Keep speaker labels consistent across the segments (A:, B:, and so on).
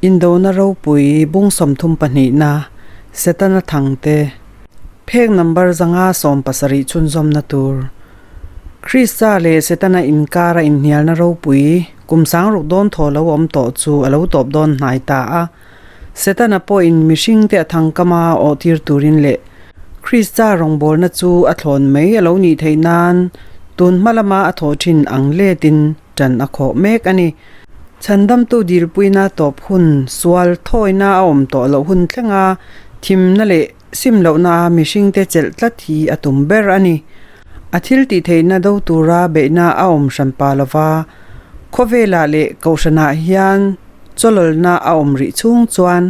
A: Indona ropui bung 30 pahnihna, Setana thangte, phek number 500 70 chhunzawmna tur. Krista leh Setana inkara inhnialna ropui kum 6000 dawn thaw lo awm tawh chu a lo tawp dawn hnai ta a. Setana pawhin mihringte a thangkama awhtir turin leh Krista rawngbawlna chu a thlawn mai a lo nih theih nan tun hma lama a thawh thin ang letin ṭan a khawh mek a ni. Chhandamtu dilpuina tawp hun, sual thawina a awm tawh loh hun thlenga thimna leh sim lohna a mihringte chelh tlat hi a tum ber a ni. A thil tih theihna do tura beihna a awm hran pa lova, khawvelah leh kohhranah hian chawlawlna a awm rih chhung chuan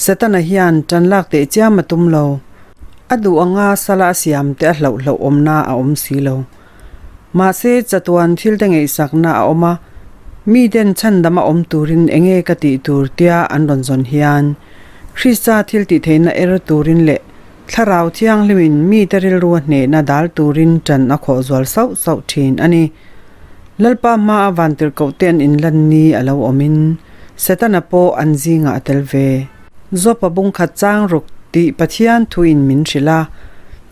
A: Setana hian ṭan lak teh chiam a tum lo. A duh anga sala a siam te a hlauh hlauh awmna a awm si lo. Mahse, chatuan thilte ngaihsakna a awm a, miten chhandam a awm turin enge ka tih tur tia an rawn zawn hian, Krista thil tih theihna er turin leh Thlarau Thianghlimin mite rilrua hnehna dal turin ṭan a khawh zual sauh sauh ṭhin a ni. Lalpa hmaa vantirhkohte an inlan ni a lo awmin, Setana pawh an zingah a tel ve. Zawpa bungkhat chang ruk tih Pathian thuin min hrilh a,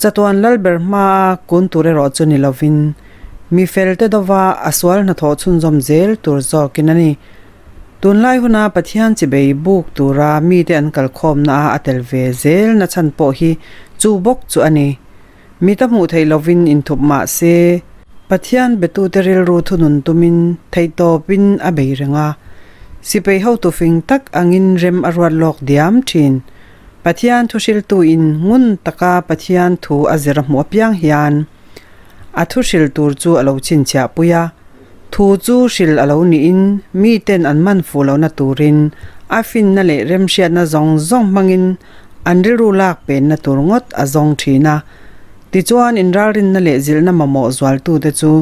A: chatuan lalber hmaa kun tur erawh chu ni lovin, mi felte dova a sual hnathawh chhunzawm zel tur zawkin a ni. Tunlai huna Pathian chibei buk tura mite an kalkhawmna a a tel ve zel na chhan pawh hi chu bawk chu a ni. Mit a hmuh theih lovin inthup mah se, Pathian betute rilru thunun tumin theihtawpin a bei reng a. Sipai hotu fing tak angin rem a ruat lawk diam thin. Pathian thuhriltuin ngun taka Pathian thu a zir a hmuh apiang hian a thuhril tur chu a lo chhinchhiah pui a. Thu chu hril a lo niin miten an man fuh lohna turin a finna leh remhriatna zawng zawng hmangin an rilru lak penna tur ngawt a zawng thin a. Tichuan inralrinna leh zilhna mamawh zualtute chu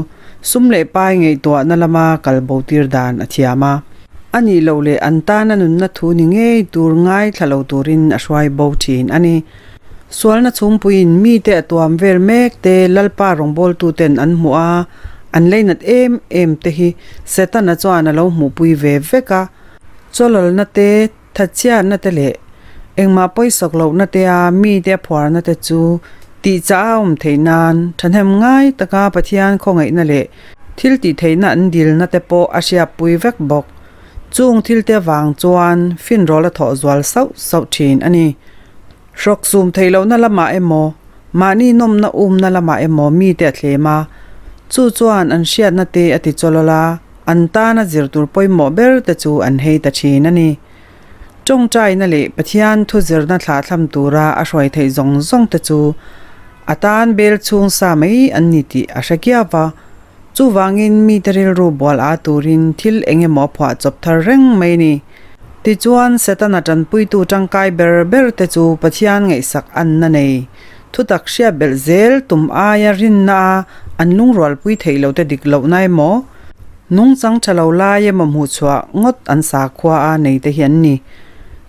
A: sum leh pai ngaihtuahna lama kal bo tir dan a thiam a. A nih loh leh an tana nunna thu ni ngei tur ngaithla lo turin a hruai bo thin a ni. Sualna chhungpuiin mite a tuam vel mek te Lalpa rawngbawltuten an hmuh a, an leinat em em te hi Setana chuan a lo hmuhpui ve vek a. Chawlawlna te, thatchhiatna te leh engmah pawisak lohna te a mite a phuarna te chu tihchah a awm theih nan thahnem ngai taka Pathian khawngaihna leh thil tih theihna an dilna te pawh a hriatpui vek bawk. Chung thilte avang chuan finrawl a thawh zual sauh sauh thin a ni. Hrawk sum theih lohna lamah emaw, mahni nawmna umna lamah emaw mite a thlem a, chu chuan an hriatna te a ti chawlawl a, an tana zir tur pawimawh ber te chu an hei ta thin a ni. Tawngtaina leh Pathian thu zirna thlahthlam tura a hruai theih zawng zawng te chu a tan bel chhung sa mai an ni tih a hre kiau va, Chuvangin mite rilru bual a turin thil eng emaw a phuah chawp thar reng mai a ni. Tichuan, Setana tanpuitu tangkai ber ber te chu Pathian ngaihsak anna nei. Thutak hriat belh zel tum aia rinna a an lungrualpui theih loh te dik lohna emaw, nungchang tha lo lai emaw hmuhchhuah ngawt an sakhua a nei te hi an ni.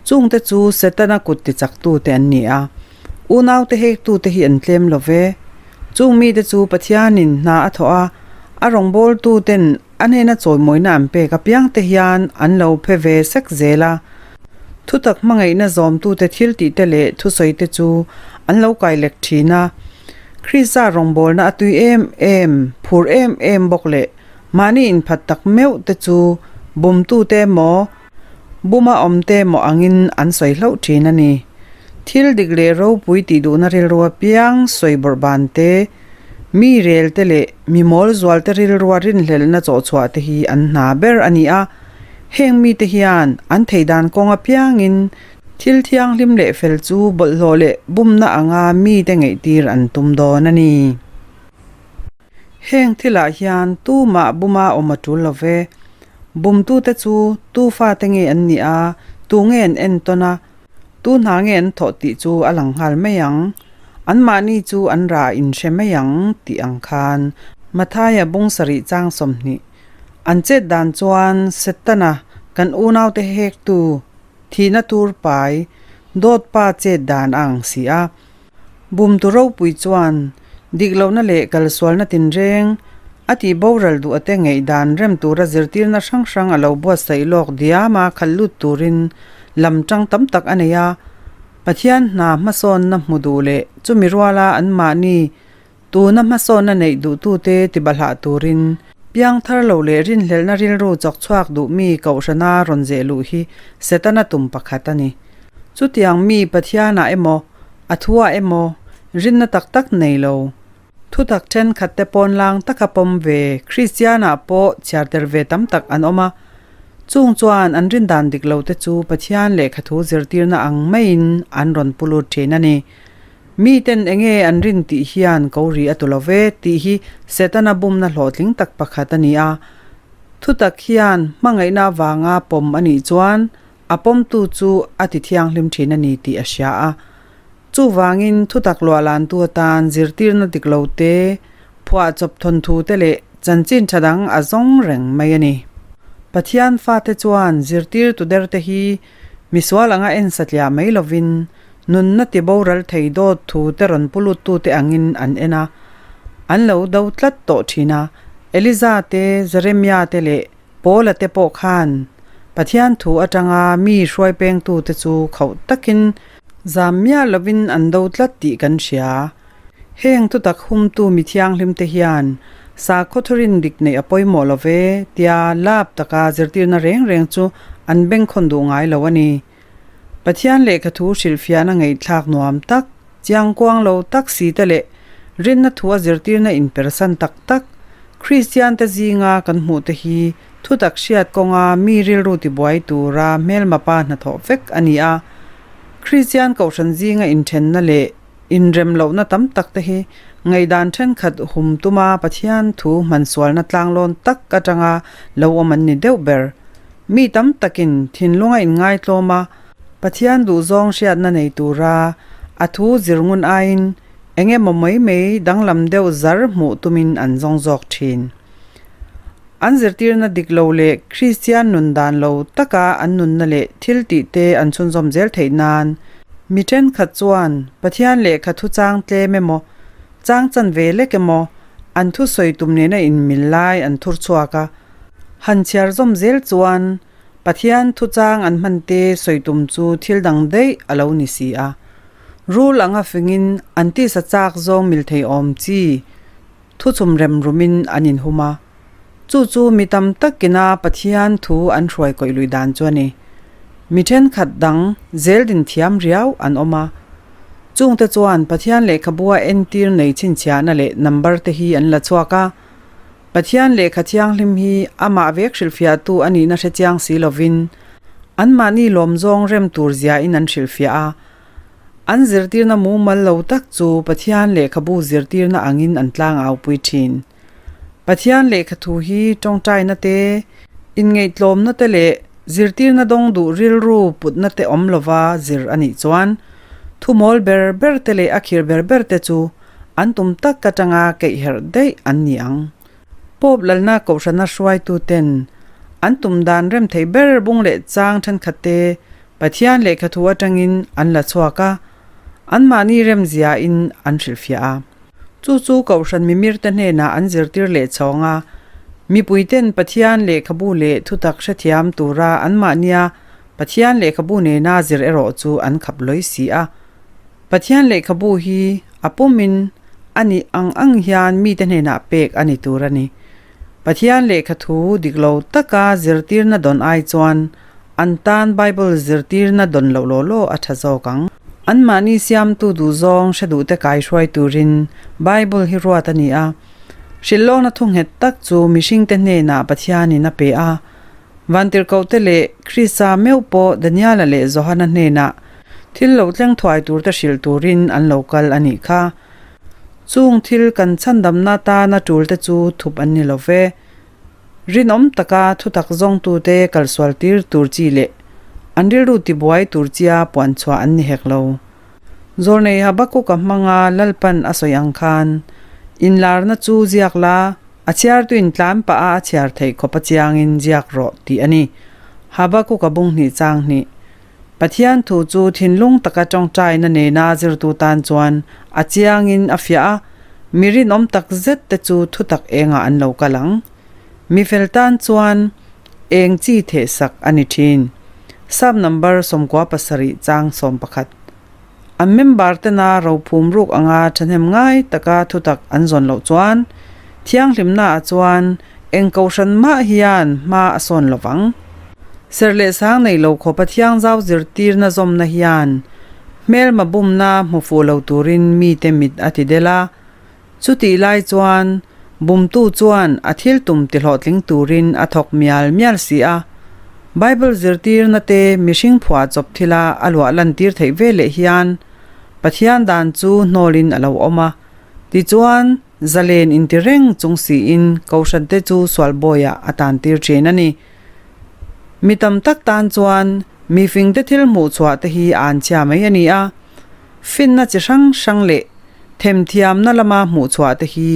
A: Chungte chu Setana kut tichaktu te an ni a. Unaute hektute hi an tlem lo ve. Chung mite chu Pathianin hna a thawh a, a rawngbawltuten a hnena chawimawina an pek apiangte hian an lo phe ve sek zel a. Thutak hmangaihna zawmtute thil tihte leh thusawite chu an lo kailek thin a. Krista rawngbawlna a tui em em, phur em em bawk leh mahni inphat tak meuh te chu bumtute emaw, Buma awmte emaw angin an sawi hlauh thin a ni. Thil dik leh ropui tih duhna rilru apiang sawi bawrh ban te, mi rel te leh mi mawl zual te rilrua rinhlelhna chawhchhuah te hi an hna ber a ni a. Heng mite hian an thei dan kawng apiangin thil thianghlim leh fel chu bawlhhlawh leh bumna anga mite ngaihtir an tum dawn a ni. Heng thilah hian tumah buma awm a tul lo ve. Bumtute chu tu fate nge an nih a, tu nge an entawn a, tu hna nge an thawh tih chu a lang nghal mai ang. Anmahni chu an rah inhre mai ang tih ang khan Mathaia bung sarih chang 20 an chet dan chuan Setana kan unaute hektu thihna tur pai dawt pa chet dan a ang si a. Bumtu ropui chuan dik lohna leh kalsualna tinreng A tih boral duh ate ngaihdan rem tura zirtirna hrang hrang a lo buatsaih lawk diam a khalh lut turin lam tang tam tak a nei a. Pathian hna hmasawnna hmu duh leh chumi ruala anmahni tuna hmasawnna neih duhtute tibahlah turin piangthar lo leh rinhlelhna rilru chawk chhuak duh mi kohhrana rawn zeh luh hi Setana tum pakhat a ni. Chutiang mi Pathianah emaw, a thuah emaw rinna tak tak nei lo. Thutak thenkhat te pawn lang taka pawm ve Kristianah pawh chhiar tel ve tam tak an awm a. Chung chuan an rindan dik lo te chu Pathian lehkhathu zirtirna ang maiin an rawn pu lut thin a ni. Miten enge an rin tih hian ko ri a tu lo ve tih hi Setana bumna hlawhtling tak pakhat a ni a. Thutak hian hmangaihna avanga pawm a nih chuan a pawmtu chu a ti thianghlim thin a ni tih a hria a. Chuvangin thutak luahlantu atan zirtirna dik lo te, phuahchawp thawnthu te leh chanchin tha dang a zawng reng mai a ni. Pathian fate chuan zirtirtu der te hi misual anga en satliah mai lovin nunna ti boral thei dawt thu te rawn pu luttu te angin an en a, an lo do tlat tawh thin a. Eliza te, Jeremia te leh Paula te pawh khan Pathian thu atanga mi hruai pengtute chu khauh takin zam miah lovin an do tlat tih kan hria. Heng thutak humtu mi thianghlimte hian sakhaw thurin dik neih a pawimawh lo ve tia lap taka zirtirna reng reng chu an bengkhawn duh ngai lo a ni. Pathian lehkha thu hrilhfiahna ngaihthlak nuam tak, chiangkuang lo tak si te leh rinna thu a zirtirna inpersan tak tak Kristiante zinga kan hmuh te hi thutak hriat kawnga mi rilru tibuai tura hmelma pa hnathawh vek a ni a. Kristian kohhran zinga inthenna leh inrem lohna tam tak te hi ngaihdan thenkhat hum tuma Pathian thu hmansualna tlanglawn tak atanga lo awm an ni deuh ber. Mi tam takin thinlunga inngaitlawm a, Pathian duhzawng hriatna nei tura a thu zir ngun aiin eng emaw mai mai danglam deuh zar hmuh tumin an zawng zawk thin. An zirtirna dik lo leh Kristian nun dan lo taka an nunna leh thil tih te an chhunzawm zel theih nan mi thenkhat chuan Pathian lehkha thu chang tlem emaw, chang chan ve lek emaw an thusawi tum nena inmil lai an thur chhuak a. Han chhiar zawm zel chuan Pathian thuchang an hman te sawi tum chu thil dang daih a lo ni si a. Rul anga fingin an tisa chak zawng mil thei awm chi thuchhum rem rumin an inhum a. Chu chu mi tam takina Pathian thu an hruai kawih lui dan chu a ni. Mi thenkhat dang zel din thiam riau an awm a. Chungte chuan Pathian lehkhabua entir nei chhinchhiahna leh number te hi an la chhuak a. Pathian lehkha thianghlim hi amah vek hrilhfiahtu a nihna hre chiang si lovin anmahni lawmzawng rem tur ziain an hrilhfiah a. An zirtirna mumal lo tak chu Pathian lehkhabu zirtirna angin an tlangaupui thin. Pathian lehkha thu hi tawngtaina te, inngaihtlawmna te leh zirtirna dawng duh rilru putna te awm lova zir a nih chuan thumawl ber ber te leh a khir ber ber te chu An tum tak atanga keih herh daih an ni ang. Pope lalna kohhrana hruaituten an tum dan rem thei ber bung leh chang thenkhatte Pathian lehkhathu atangin an la chhuak a, anmahni remziain an hrilhfiah a. Chu chu kohhran mimirte hnenah an zirtir leh chhawng a, mipuiten Pathian lehkhabu leh thutak hrethiam tura anmahnia Pathian lehkhabu nena zir erawh chu an khap lawi si a. Pathian lehkhabu hi a pumin a nih ang ang hian mite hnenah pek a ni tur a ni. Pathian lehkhathu dik lo taka zirtirna dawn ai chuan an tan Bible zirtirna dawn loh law law a tha zawk ang. Anmahni siamtu duhzawng hre duhte kaihruai turin Bible hi ruat a ni a. Hrilhlawkna thu nghet tak chu mihringte hnenah Pathianin a pe a. Vantirhkohte leh Krista meuh pawh Daniela leh Johana hnenah thil lo tleng thuai turte hrilh turin an lo kal a nih kha. Chung thil kan chhandamna tana tulte chu thup an ni lo ve. Rinawm taka thutak zawngtute kalsual tir tur chi leh an rilru tibuai tur chia puan chhuah an ni hek lo. Zawrnei Habakuka hmanga Lalpan a sawi ang khan, Inlarna chu ziak la, A chhiartuin tlan pah a a chhiar theih khawp a chiangin ziak rawh tih a ni. Habakuka bung hnih chang hnih. Pathian thu chu thinlung taka tawngtaina nena zirtu tan chuan a chiangin a fiah a. Mi rinawm tak zet te chu thutak engah an lo kal ang. Mi fel tan chuan eng chi thehsak a ni thin. Sap number 97 chang 11. An member tena rophum ruk anga thahnem ngai taka thutak an zawn loh chuan thianghlimna ah chuan eng kohhran mah hian hma a sawn lo vang. Serh leh sang nei lo khawpa thiangzau zirtirna zawmna hian hmelma bumna hmu fuh lo turin mite mit a ti del a. Chutih lai chuan bumtu chuan a thil tum tihlawhtling turin a thawk mial mial si a. Bible zirtirna te mihring phuah chawp thila a luah lantir theih ve leh hian Pathian dan chu hnawlin a lo awm a. Tichuan, zalen inti reng chung siin Kohhrante chu sualbawiah a tantir thin a ni. Mi tam tak tan chuan mifingte thil hmuhchhuah te hi a anchhia mai a ni a. Finna chi hrang hrang leh themthiamna lama hmuhchhuah te hi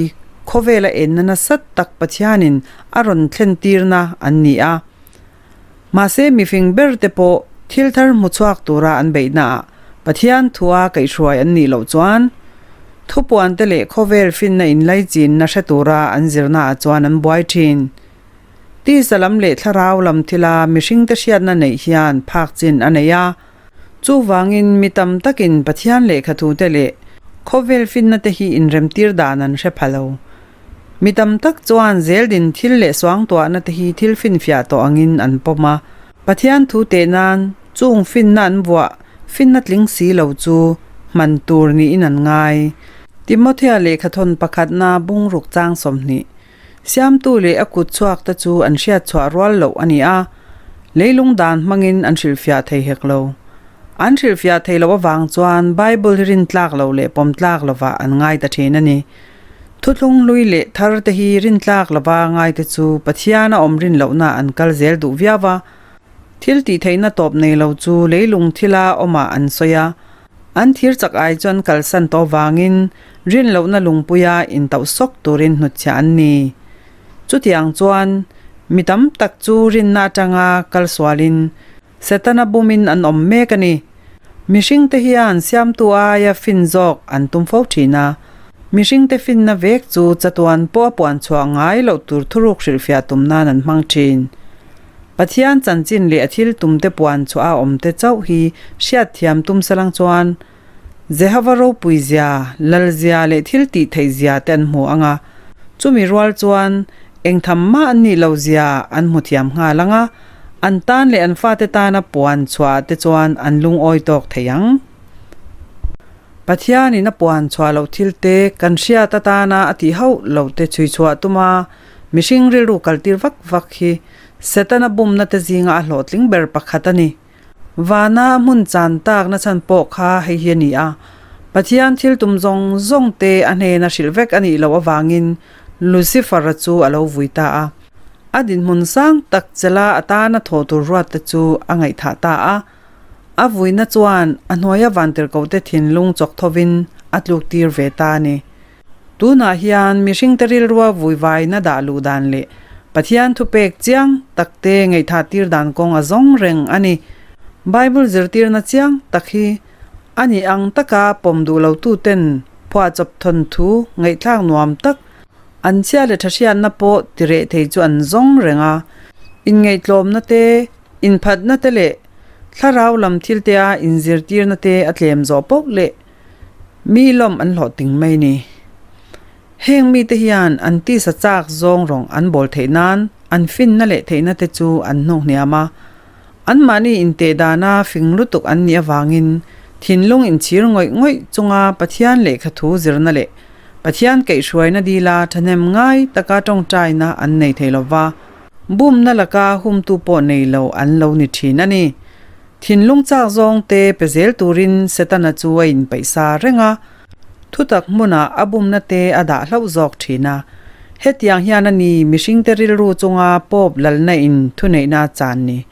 A: khawvela enna nasa tak Pathianin a rawn thlentirna an ni a. Mahse mifing ber te pawh thil thar hmuchhuak tura an beihnaah Pathian thua kaihhruai an nih loh chuan thupuan te leh khawvel finna inlaichinna hre tura an zirnaah chuan an buai thin. Tisa lam leh thlarau lam thila mihringte hriatna neih hian phak chin a nei a. Chuvangin mi tam takin Pathian lehkhathute leh khawvel finna te hi inremtir dan an hre pha lo. Mi tam tak chuan zeldin thil leh suangtuahna te hi thil finfiah tawh angin an pawm a. Pathian thu teh nan chung finna an vuah finna tling si lo chu hman tur niin an ngai. Timothea lehkhathawn pakhatna bungruk chang 20 Siamtu leh a kut chhuak te chu an hriat chhuah rual loh a ni a, leilung dan hmangin an hrilhfiah thei hek lo. An hrilhfiah thei loh avang chuan Bible hi rintlak lo leh pawmtlak lovah an ngai ta thin a ni. Thuthlung hlui leh thar te hi rintlak lova ngai te chu Pathian a awm rin lohna an kal zel duh viau a, thil tih theihna tawp nei lo chu leilung thila awmah an sawi a, An thir chak ai chuan kalsan tawh vangin rin lohna lungpuia intauh sawk turin hnutchhiah an ni. Chutiang chuan mi tam tak chu rinna atanga kal sualin Setana bumin an awm mek a ni. Mihringte hian siamtu aia fin zawk an tum fo thin a. Mihringte finna vek chu chatuan pawh a puan chhuah ngai loh tur thuruk hrilhfiah tum nan an hmang thin. Pathian chanchin leh a thil tumte puan chhuah a awmte chauh hi hriatthiam tum salang chuan Jehova ropui zia, lal zia leh thil tih theih zia te an hmu ang a. Chumi rual chuan eng tham mah an nih lo zia an hmu thiam nghal ang a, an tan leh an fate tana puan chhuah te chuan an lungawi tawk thei ang. Pathianin a puan chhuah loh thil te kan hriat atana a tih hauh loh te chhui chhuah tuma Mihring rilru kaltir vak vak hi Setana bumna te zinga a hlawhtling ber pakhat a ni. Vana a hmun chan tak na chhan pawh kha hei hi a ni a, Pathian thil tum zawng zawng te a hnena hrilh vek a nih loh avangin Lucifer-a chu a lo vui ta a. A dinhmun sang tak chela a tana thawh tur ruat te chu a ngaihthah ta a. A vuina chuan a hnuaia vantirhkohte thinlung chawk thovin a tluk tir ve ta a ni. Tunah hian mihringte rilrua vuivaina dah luh dan leh Pathian thupek chiang takte ngaihthah tir dan kawng a zawng reng a ni. Bible zirtirna chiang tak hi a nih ang taka pawm duh lotuten phuahchawp thawnthu ngaihthlak nuam tak an chhia leh tha hriatna pawh tireh thei chu an zawng reng a. Inngaihtlawmna te, inphatna te leh thlarau lam thiltea inzirtirna te a tlem zawh poh leh Mi lawm an hlawh ting mai ni. Heng mite hian an tisa chak zawng rawng an bawl theih nan an finna leh theihna te chu an hnuk hniam a. Anmahni inteh dana fing lutuk an nih avangin thinlung inchhir ngawih ngawih chunga Pathian lehkha thu zirna leh Pathian kaihhruaina dila thahnem ngai taka tawngtaina an nei thei lova, bumna laka humtu pawh nei lo an lo ni thin a ni. Thinlung chak zawng te pe zel turin Setana chu a inpeih sa reng a, thutak hmunah a bumna te a dah hlauh zawk thin a. Hetiang hian a ni mihringte rilru chunga Pope lalna in thuneihna a chan ni.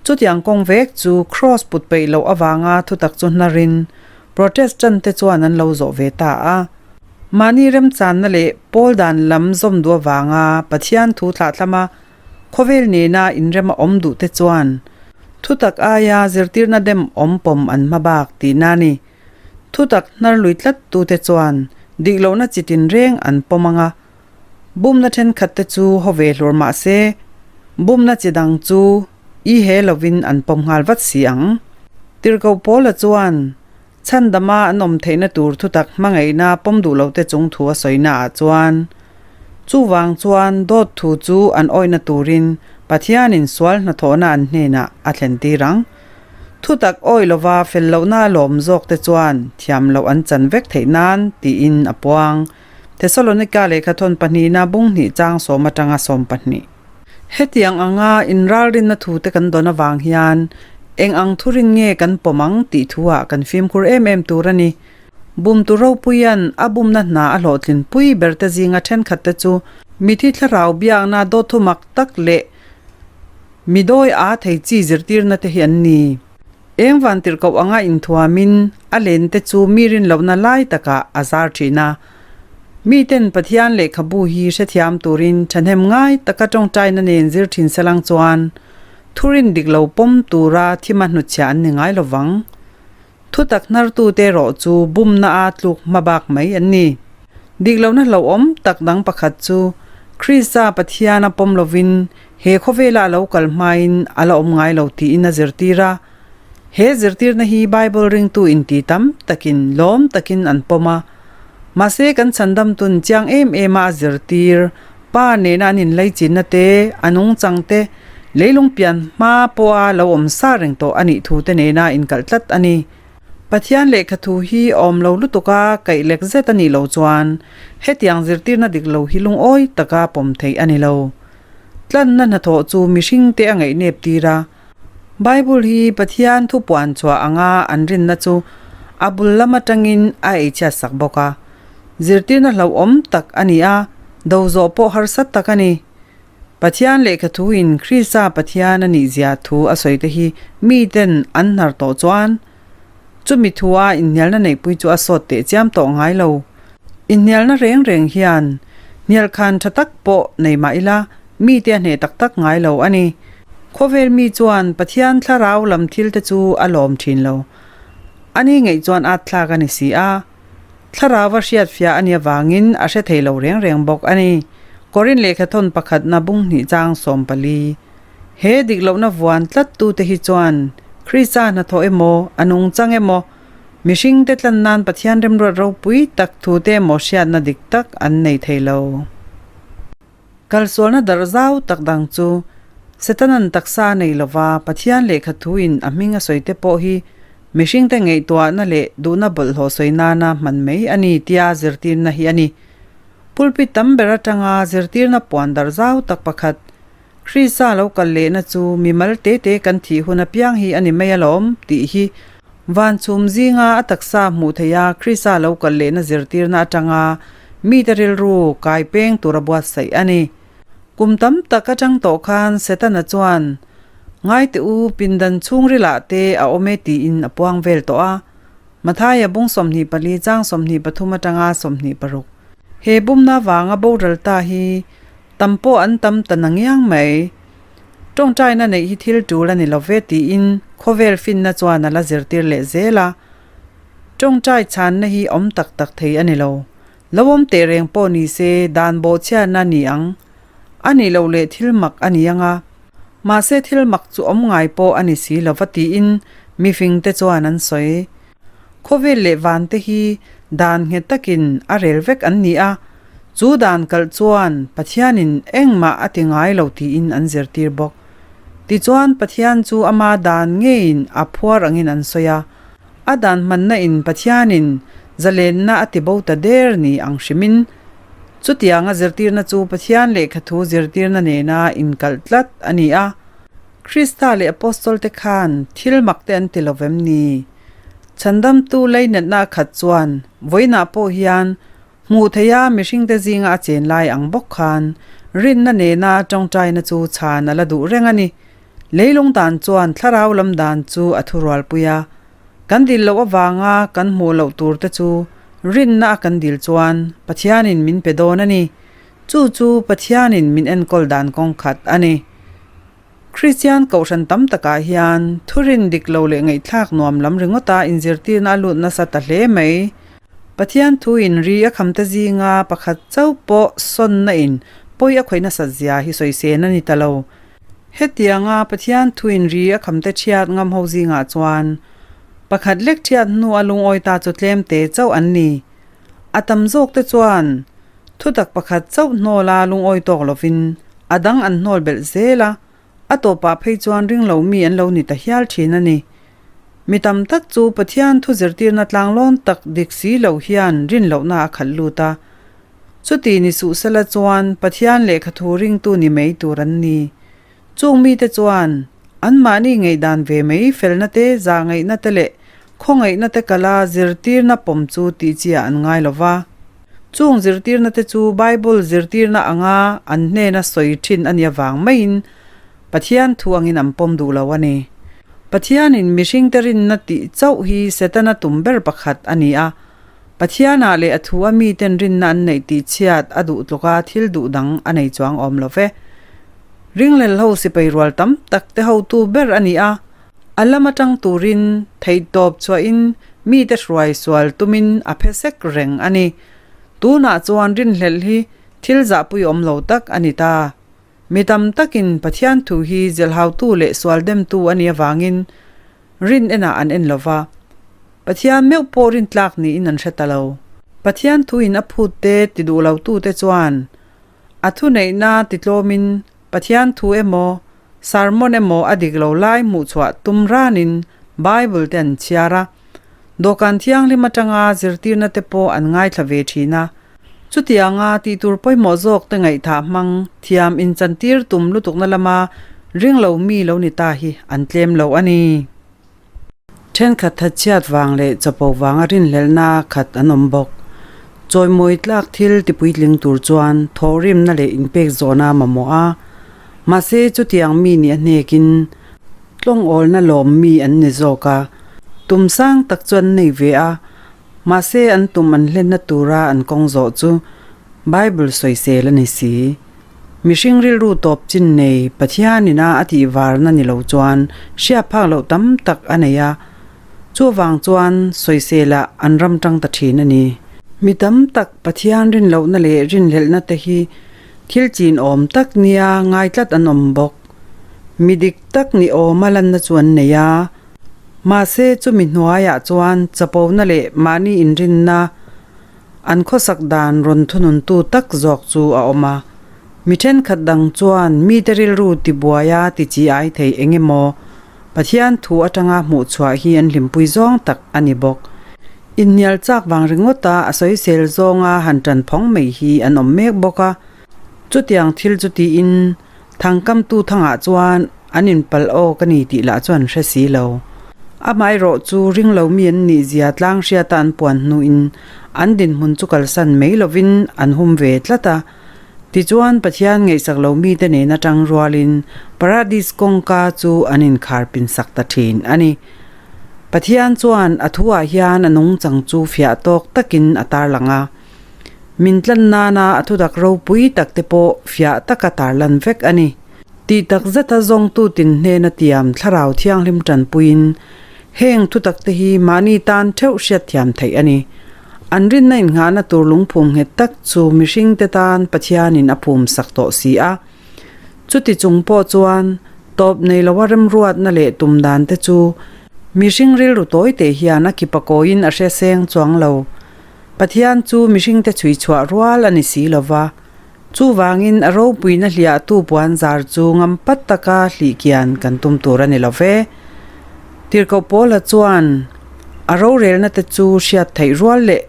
A: Chutiang kawng vek chu Kraws put peih loh avanga thutak chu hnarin Protestant te chuan an lo zawh ve ta a. Mahni remchanna leh pawl dan lam zawm duh avanga Pathian thu thlahthlama Khawvel nena inrem a awm duh te chuan thutak aia zirtirna dem awm pawm an hma bak tihna a ni. Thutak hnar lui tlat tute chuan Dik lohna chi tinreng an pawm ang a, bumna thenkhat te chu haw ve hlur mah se, bumna chi dang chu i he lovin an pawm nghal vat si ang. Tirhkoh Paula chuan chhandama an awm theihna tur thutak hmangaihna pawm duh lote chung thu a sawina ah chuan, chuvang chuan dawt thu chu an awihna turin Pathianin sual hnathawhna an hnenah a thlen tir ang. Thutak awi lova fel lohna lawm zawk te chuan thiam loh an chan vek theih nan tiin a puang. Thesalonika lehkhathawn pahnihna bung hnih chang sawm atanga 12. Hetiang anga inralrinna thu te kan dawn avang hian eng ang thurin nge kan pawm ang tih thu ah kan fimkhur em em tur a ni. Bumtu ropuian a bumna hna a hlawhtlinpui ber te zinga thenkhat te chu mithi thlarau biakna dawt thu mak tak leh Mi dawi a thei chi zirtirna te hi an ni. Eng van tirhkoh anga inthuamin a len te chu mi rinlohna lai takah a zar thin a. Miten Pathian lehkhabu hi hrethiam turin thahnem ngai taka tawngtaina nen zir thin selang chuan thurin dik lo pawm tura thima hnutchhiah an ni ngai lovang. Thutak hnartute erawh chu bumna a tluk hma bak mai an ni. Dik lohna hlauhawm tak dang pakhat chu Krista Pathian a pawm lovin he khawvela a lo kal hmain a la awm ngai lo tiin a zirtir a. He zirtirna hi Bible ringtu inti tam takin lawm takin an pawm a. Mahse kan chhandamtun chiang em em a a zirtir Pa nena an inlaichinna te, a nungchang te, leilung pian hma pawha lo awm sa reng tawh a nih thu te nena inkalh tlat a ni. Pathian lehkha thu hi awm lo lutuk a, kaih lek zet a nih loh chuan hetiang zirtirna dik lo hi lungawi taka pawm theih a ni lo. Tlanna hnathawh chu mihring te a ngaihnep tir a, Bible hi Pathian thu puan chhuah anga an rinna chu a bul lam atangin a eichhiat sak bawk a. Zirtirna hlauhawm tak a ni a, do zawh pawh harsat tak a ni. Pathian lehkha thuin Krista Pathian a nih zia thu a sawi te hi miten an hnar tawh chuan chumi thua inhnialna neihpui chu a sawt teh chiam tawh ngai lo. Inhnialna reng reng hian hnialkhan tha tak pawh nei mah ila mite a hneh tak tak ngai lo a ni. Khawvel mi chuan Pathian thlarau lam thil te chu a lawm thin lo. A ni ngeih chuan at thlak a ni si a. Thlarau a hriatfiah a nih avangin a hre thei lo reng reng bawk a ni. Korin lehkhathawn pakhatna bung hnih chang 14. He dik lohna vuan tlat tute hi chuan Krista hnathawh emaw, a nungchang emaw, mihringte tlan nan Pathian remruat ropui tak thute emaw hriatna dik tak an nei thei lo. Kalsualna darh zau tak dang chu Setanan taksa a nei lova Pathian lehkha thuin a hming a sawi te pawh hi mihringte ngaihtuahna leh duhna bawlhhlawh sawi nana hman mai a ni tia zirtirna hi a ni. Pulpit tam ber atanga zirtirna puan darh zau tak pakhat, Krista lo kal lehna chu mimal te te kan thih hun apiang hi a ni mai alawm tih hi Van chhum zinga a taksa hmuh theiha Krista lo kal lehna zirtirna atanga mite rilru kai peng tura buatsaih a ni. Kum tam tak atang tawh khan Setana chuan, Ngaite u, pindan chhungrilah te a awm e tiin a puang vel tawh a. Mathaia bung 24 chang 23 atanga 26. He bumna vanga boral ta hi Tam pawh an tam ta na ngiang mai. Tawngtaina neih hi thil tul a ni lo ve tiin khawvel finna chuan a la zirtir leh zel a. Tawngtai chhanna hi awm tak tak thei a ni lo. Lo awm teh reng pawh ni se dan bawhchhiatna a ni ang. A nih loh leh thil mak a ni ang a. Mahse thil mak chu awm ngai pawh a ni si lo va tiin mifingte chuan an sawi. Khawvel leh vante hi dan nghet takin a rel vek an ni a, chu dan kalh chuan Pathianin engmah a ti ngai lo tiin an zirtir bawk. Tichuan Pathian chu ama dan ngeiin a phuar angin an sawi a, a dan hmanna in Pathianin zalenna a ti bo ta der ni ang hrimin chutianga zirtirna chu Pathian lehkhathu zirtirna nena inkalh tlat a ni a. Krista leh Apostol te khan thil mak te an ti lo vem ni? Chhandamtu leinatna a khat chuan vawiinah pawh hian hmuh theiha mihringte zinga a chen lai ang bawk khan rinna nena tawngtaina chu chhan a la duh reng a ni. Leilung dan chuan thlarau lam dan chu a thurualpui a. Kan dil loh avanga kan hmuh loh tur te chu rinna a kan dil chuan Pathianin min pe dawn a ni. Chu chu Pathianin min enkawl dan kawng khat a ni. Kristian kohhran tam takah hian thurin dik lo leh ngaihthlak nuam lam ringawta inzirtirna a lut nasa ta hle mai. Pathian thuin ri a khamte zinga pakhat chauh pawh sawnna in pawi a khawih nasat zia hi sawisên a ni ta lo. Hetianga Pathian thuin ri a khamte ṭhiat ngam ho zingah chuan pakhat lek ṭhiat hnu a lungawi ta chu tlem te chauh an ni. A tam zawk te chuan thutak pakhat chauh hnawla lungawi tawk lovin a dang an hnawl belh zel a, A tawpah phei chuan ring lo mi an lo ni ta hial thin a ni. Mi tam tak chu Pathian thu zirtirna tlanglawn tak dik si lo hian rin lohna a khalh lut a. Chuti ni suh sela chuan Pathian lehkha thu ringtu ni mai tur an ni. Chung mite chuan anmahni ngaihdan ve mai felna te, zahngaihna te leh Khawngaihna te kala zirtirna pawm chu tih chiah an ngai lo va. Chung zirtirna te chu Bible zirtirna anga an hnena sawi thin a nih avang maiin Pathian thu angin an pawm duh lo a ni. Pathianin mihringte rinna tih chauh hi Setana tum ber pakhat a ni a. Pathianah leh a thu a miten rinna an neih tih chhiat a duh tluka thil duh dang a nei chuang awm lo ve. Ringlel ho sipai rual tam tak te hotu ber a ni a. A lam atang turin theihtawp chhuahin mite hruai sual tumin a phe sek reng a ni. Tunah chuan rinhlelh hi thil zahpui awm lo tak a ni ta. Mi tam takin Pathian thu hi zilhautu leh sual demtu a nih avangin rin enah an en lo va. Pathian meuh pawh rintlak niin an hre ta lo. Pathian thuin a phut te ti duh lotute chuan a thuneihna titlawmin Pathian thu emaw Sermon emaw a dik lo lai hmuhchhuah tum ranin Bible te an chhiar a, dawhkan thianghlim atanga zirtirna te pawh an ngaithla ve thin a. Chutianga tihtur pawimawh zawk te ngaihthah hmang thiam inchantir tum lutukna lama ring lo mi lo ni ta hi an tlem lo a ni. Thenkhat thatchhiat vang leh chapo vanga rinhlelhna khat an awm bawk. Chawimawi tlak thil tipuitling tur chuan thawhrimna leh inpek zawhna a mamawh a. Mahse chutiang mi nih a hnekin tlawngawlna lawm mi an ni zawk a. Tum sang tak chu an nei ve a, mahse an tum an hlenna tura an kawng zawh chu Bible sawisel a ni si. Mihring rilru tawp chin nei Pathianina a tih varna ni lo chuan hriat phak loh tam tak a nei a, chuvang chuan sawiselah an ram tang ta thin a ni. Mi tam tak Pathian rinlohna leh rinhlelhna te hi thil chin awm tak nia ngai tlat an awm bawk. Mi dik tak ni awma lanna chu an nei a, mahse chumi hnuaiah chuan chapona leh mahni inrinna, An khawsak dan rawn thununtu tak zawk chu a awm a. Mi thenkhat dang chuan mite rilru tibuaia tichi ai thei eng emaw Pathian thu atanga hmuhchhuah hi an hlimpui zawng tak a ni bawk. Inhnial chak vang ringawta a sawisel zawnga han tan phawng mai hi an awm mek bawk a. Chutiang thil chu tiin Thangkamtu thangah chuan an inpalh awk a ni tih lah chu an hre si lo. Amaherawh chu ring lo mi an nih zia tlang hriata an puan hnuin an dinhmun chu kalsan mai lovin an hum ve tlat a. Tichuan Pathian ngaihsak lo mite nena tang rualin Paradis kawngka chu an inkhar pinsak ta thin a ni. Pathian chuan a thuah hian a nungchang chu fiah tawk takin a tarlang a. Min tlan nana a thudak ropui tak te pawh fiah taka tarlan vek a ni. Tih tak zeta zawngtu tin hnena tiam thlarau thianghlim tanpuiin heng thutak te hi mahni tan theuh hriatthiam theih a ni. An rinna innghahna tur lungphum nghet tak chu mihringte tan Pathianin a phum sak tawh si a. Chuti chung pawh chuan tawp nei loa remruatna leh tum dan te chu mihring rilru tawi teh hian a kipa kawiin a hre seng chuang lo. Pathian chu mihringte chhui chhuah rual a ni si lo va, chuvangin a ropuina hliahtu puan zar chu ngam pat taka hlih kian kan tum tur a ni lo ve. Tirhkoh Paula chuan a rorelna te chu hriat theih rual leh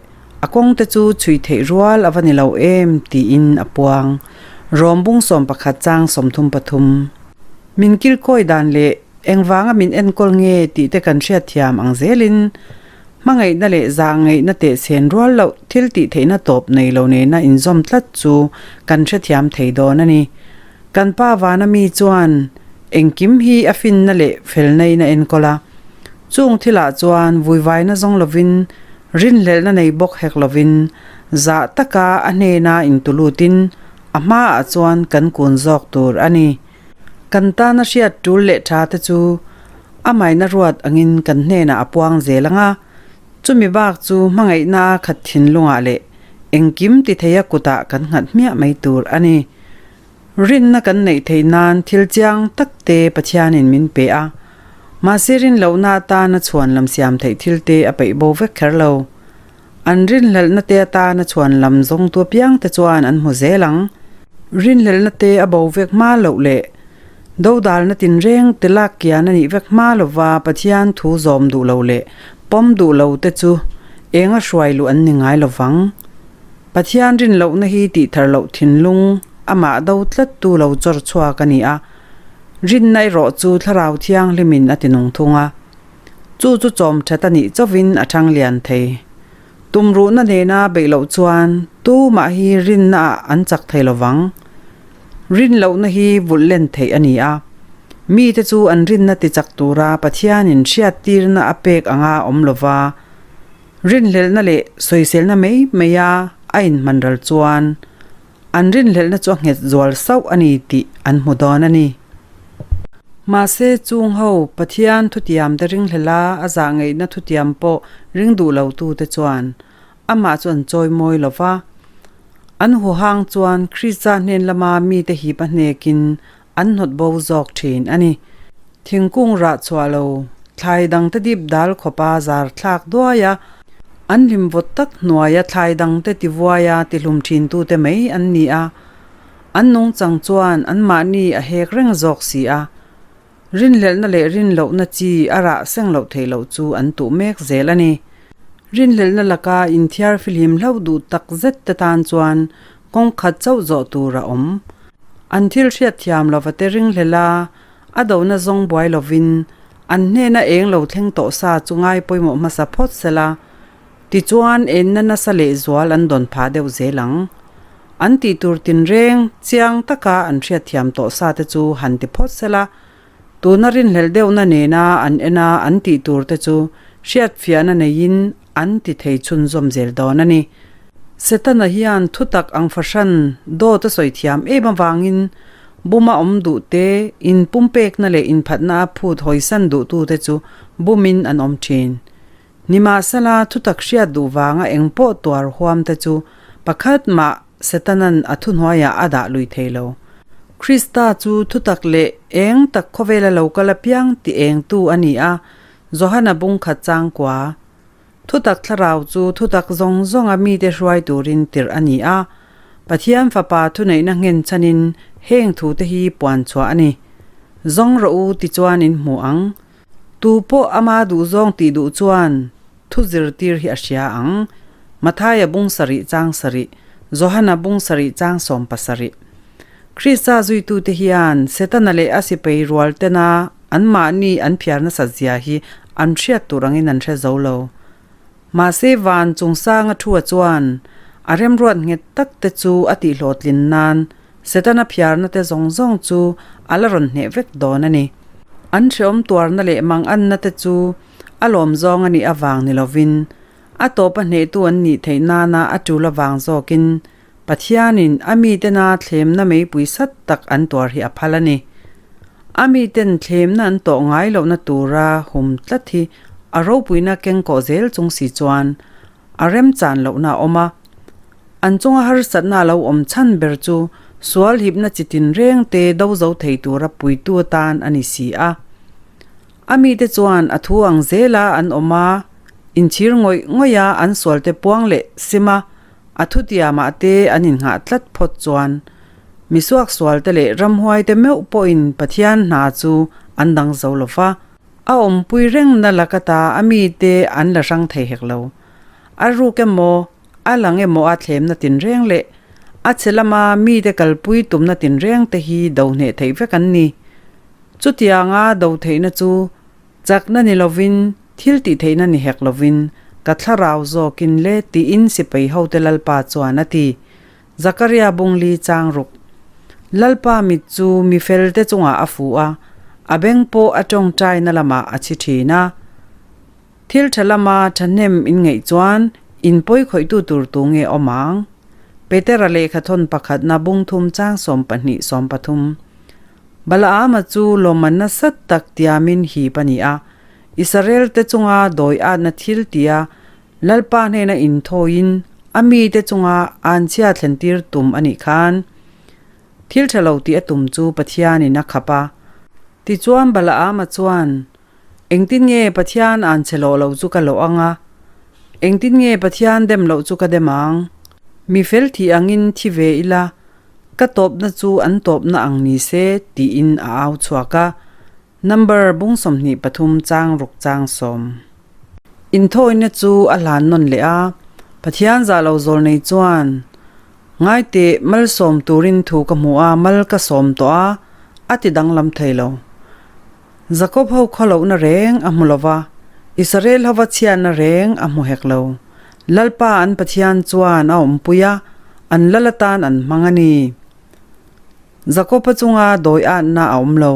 A: a kawng te chu chhui theih rual a va ni lo em tiin a puang. Rom bung 11 chang 33. Min kilkawi dan leh engvanga min enkawl nge tih te kan hriatthiam ang zelin Hmangaihna leh zahngaihna tehchhen rual loh thil tih theihna tawp nei lo nena inzawm tlat chu kan hrethiam thei dawn a ni. Kan pa vana mi chuan engkim hi a finna leh felnain a enkawl a. Chung thilah chuan vuivaina zawng lovin, rinhlelhna nei bawk hek lovin, zah taka a hnena intulutin a hmaah chuan kan kun zawk tur a ni. Kan tana hriat tul leh tha te chu a maina ruat angin kan hnenah a puang zel ang a. Chumi bak chu hmangaihna a khat thinlungah leh engkim ti theia kutah kan nghat hmiah mai tur a ni. Rinna kan neih theih nan thil chiang tak te Pathianin min pe a, mahse rin lohna atana chhuan lam siam theih thil te a peih bo vek kher lo. An rinhlelhna te atana chhuan lam zawngtu apiang te chuan an hmu zel ang. Rinhlelhna te a bo vek hma loh leh dodalna tinreng te lak kian a nih vek hma lova Pathian thu zawm duh lo leh pawm duh lo te chu eng a hruai luh an ni ngai lovang. Pathian rin lohna hi tihthar loh thinlung amah do tlattu lo chawr chhuak a ni a, rinna erawh chu Thlarau Thianghlimin a ti nung thung a. Chu chu chawm that a nih chauhin a thang lian thei. Tumruhna nena beih loh chuan tumah hi rinna ah an chak thei lovang. Rin lohna hi vulh len theih a ni a, mite chu an rinna tichak tura Pathianin hriattirna a pek anga awm lova, Rinhlelhna leh sawiselna mai maia a inhman ral chuan an rinhlelhna chu a nghet zual sauh a ni tih an hmu dawn a ni. Mahse, chung ho Pathian thutiamte ringhlelha a zah ngeihna thutiam pawh ring duh lotute chuan amah chu an chawi mawi lo va. An huhang chuan Krista hnen lama mite hip a hnekin an hnawt bo zawk thin a ni. Thingkung rah chhuah lo, thlai dangte dip dal khawpa zar thlak duai a, an hlim vawt tak hnuaia thlai dangte tivuaia tihlum thintute mai an ni a, an nungchang chuan anmahni a hek reng zawk si a, rinhlelhna leh rinlohna chi a rah seng loh theih loh chu an tuh mek zel a ni. Rinhlelhna laka inthiar fihlim hlauh duh tak zet te tan chuan Kawng khat chauh zawh tur a awm. An thil hriat thiam lova te ringhlel a, a dona zawng buai lovin an hnena eng lo thleng tawh sa chu ngai pawimawh hmasa phawt sela, tichuan enna nasa lehzual an dawn phah deuh zel ang. An tih tur tinreng chiang taka an hriat thiam tawh sa te chu han ti phawt sela, tuna rinhlelh deuhna nena an ena an tih tur te chu hriatfiahna neiin an ti thei chhunzawm zel dawn a ni. Setana hian thutak ang fahran dawt a sawi thiam em avangin buma awm duh te, inpumpekna leh inphatna a phut hawisan duhtute chu bumin an awm thin. Nimahsela, thutak hriat duh vanga eng pawh tuar huam te chu pakhat mah Setanan a thuhnuaiah a dah lui thei lo. Krista chu thutak leh eng tak khawvela lo kal apiang ti engtu a ni a, Johana bung khat changkua, Thutak thlarau chu thutak zawng zawnga mite hruai turin tirh a ni a, Pathian Fapa thuneihna nghen chhanin heng thute hi puan chhuah a ni. Zawng rawh u tichuan in hmu ang. Tu pawh ama duhzawng tih duh chuan thu zirtir hi a hria ang. Mathaia bung sarih chang sarih, Johana bung sarih chang 17. Krista zuitute hian Setana leh a sipai rual tena anmahni an phiar nasat zia hi an hriat tur angin an hre zo lo. Mahse van chungsanga thua chuan a remruat nghet tak te chu a tihhlawhtlin nan Setana phiarna te zawng zawng chu a la rawn hneh vek dawn a ni. An hreawm tuarna leh manganna te chu a lawm zawng a nih avang ni lovin a tawpa hnehtu an nih theih nana a tul avang zawkin Pathianin a mitena thlemna meipui sat tak an tuar hi a phal a ni. A miten thlemna an tawh ngai lohna tura hum tlat hi a ropuina kengkawh zel chung si chuan a remchan lohna a awm a. An chunga harsatna a lo awm chhan ber chu sual hipna chi tinreng te do zo thei tura puitu atan a ni si a. A mite chuan a thu ang zela an awm a, inchhir ngawih ngawih a an sualte puang leh sim a, A thutiamah te an innghah tlat phawt chuan misuaksualte leh ramhuaite meuh pawhin Pathian hna chu an dang zo lo va, a awmpui rengna laka ta a mite an la hrang thei hek lo. A ruk emaw, a lang emaw a thlemna tinreng leh a chhe lama mite kalpui tumna tinreng te hi do hneh theih vek an ni. Chutianga do theihna chu Chakna ni lovin, thil tih theihna ni hek lovin, ka thlarau zawkin le tiin sipai hote Lalpa chuan a ti. Zakaria bungli chang ruk. Lalpa mit chu mi felte chungah a fuh a, a beng pawh a tawngtaina lamah a chhi thin a. Thil tha lama thahnem in ngaih chuan in pawi khawihtu tur tu nge awm ang? Petera lehkhathawn pakhatna bungthum chang 12 13. Balaama chu lawmman nasa tak tiamin hip a ni a, Israelte chunga dawi atna thil tia Lalpa hnena inthawiin a mite chunga anchhia thlentir tum a nih khan thil tha lo tih a tum chu Pathianin a khap a. Tichuan Balaama chuan, Engtin nge Pathian anchhe lawh lo chu ka lawh ang a? Engtin nge Pathian dem loh chu ka dem ang? Mi fel thih angin thi ve ila, ka tawpna chu an tawpna ang ni se, tiin a au chhuak a. Number bung 23 chang ruk chang sawm. Inthawina chu a hlan nawn leh a, Pathian zah lo zawl nei chuan, Ngaiteh, malsawm turin thu ka hmu a, mal ka sawm tawh a, a ti danglam thei lo. Jakob ho khaw lohna reng a hmu lo va, Israel hova chhiatna reng a hmu hek lo. Lalpa an Pathian chuan a awmpui a, an lal atan an hmang a ni. Jakoba chunga dawi atna a awm lo.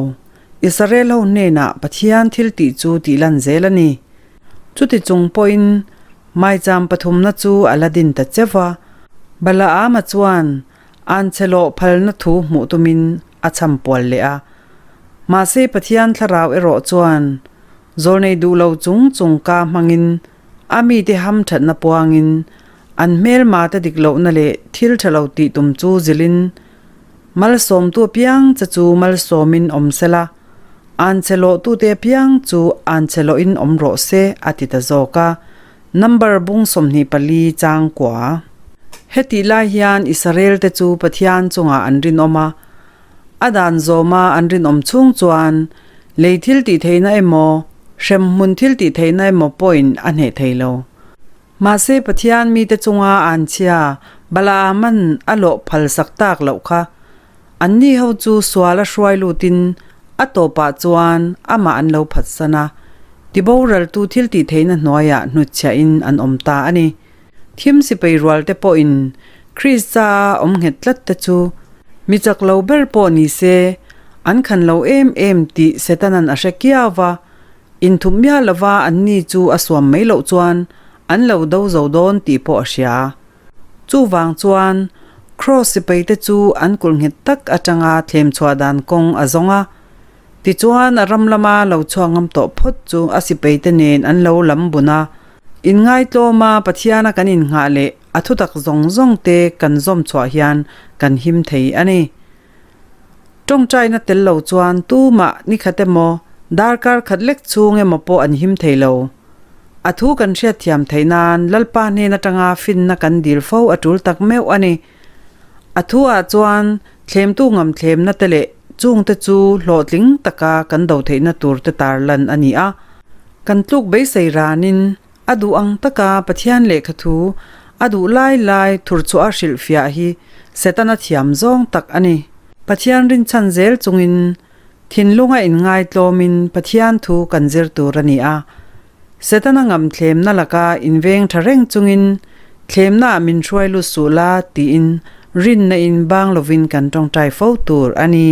A: Israel ho hnenah Pathian thil tih chu tih lan zel a ni. Chuti chung pawhin maicham pathumna chu a la din ta cheu va. Balaama chuan anchhe lawh phalna thu hmuh tumin a chham pual leh a. Mahse Pathian thlarau erawh chuan zawlnei duh lo chung chung ka hmangin a mite hamthatna puangin an hmelmate dik lohna leh thil tha lo tih tum chu zilhin Malsawmtu apiang che chu malsawmin awm se la, anchhe lawhtute apiang chu anchhe lawhin awm rawh se, a ti ta zawk a. Number bung 24 chang kua. Hetih lai hian Israel-te chu Pathian chungah an rinawm a, a dan zawma an rinawm chhung chuan lei thil tih theihna emaw, hremhmun thil tih theihna emaw pawhin a hneh thei lo. Mahse Pathian mite chunga anchhia Balaama'n a lawh phalsak tak loh kha. Anni ho chu sual a hruai lutin a tawpah chuan amah an lo phatsan a, tiboraltu thil tih theihna hnuaiah hnutchhiahin an awm ta a ni. Thim sipai rualte pawhin Krista a awm nghet tlat te chu mi chak lo ber pawh ni se an khan lo em em tih Setana'n a hre kiau va, Inthup miah lova anni chu a suam mai loh chuan an lo do zo dawn tih pawh a hria. Chuvang chuan Kraws sipaite chu an kulh nghet tak atanga thlem chhuah dan kawng a zawng a. Tichuan a ram lama lo chhuak ngam tawh phawt chu a sipaite nen an lo lam bun a. Inngaitlawma Pathiana kan innghah leh a thutak zawng zawng te kan zawm chhuah hian kan him thei a ni. Tawngtaina tel lo chuan tumah ni khat emaw, darkar khat lek chhung emaw pawh an him thei lo. A thu kan hriatthiam theih nan Lalpa hnen atanga finna kan dil fo a tul tak meuh a ni. A thu ah chuan thlemtu ngam thlemna te leh chungte chu hlawhtling taka kan do theihna tur te tarlan a ni a. Kan tluk beisei ranin A duh ang taka Pathian lehkha thu a duh lai lai thurchhuah a hrilhfiah hi Setana thiam zawng tak a ni. Pathian rinchhan zel chungin thinlunga inngaitlawmin Pathian thu kan zir tur a ni a. Setana ngam thlemna laka inveng tha reng chungin thlemnaah min hruai lut suh la tiin rinna in bang lovin kan tawngtai fo tur a ni.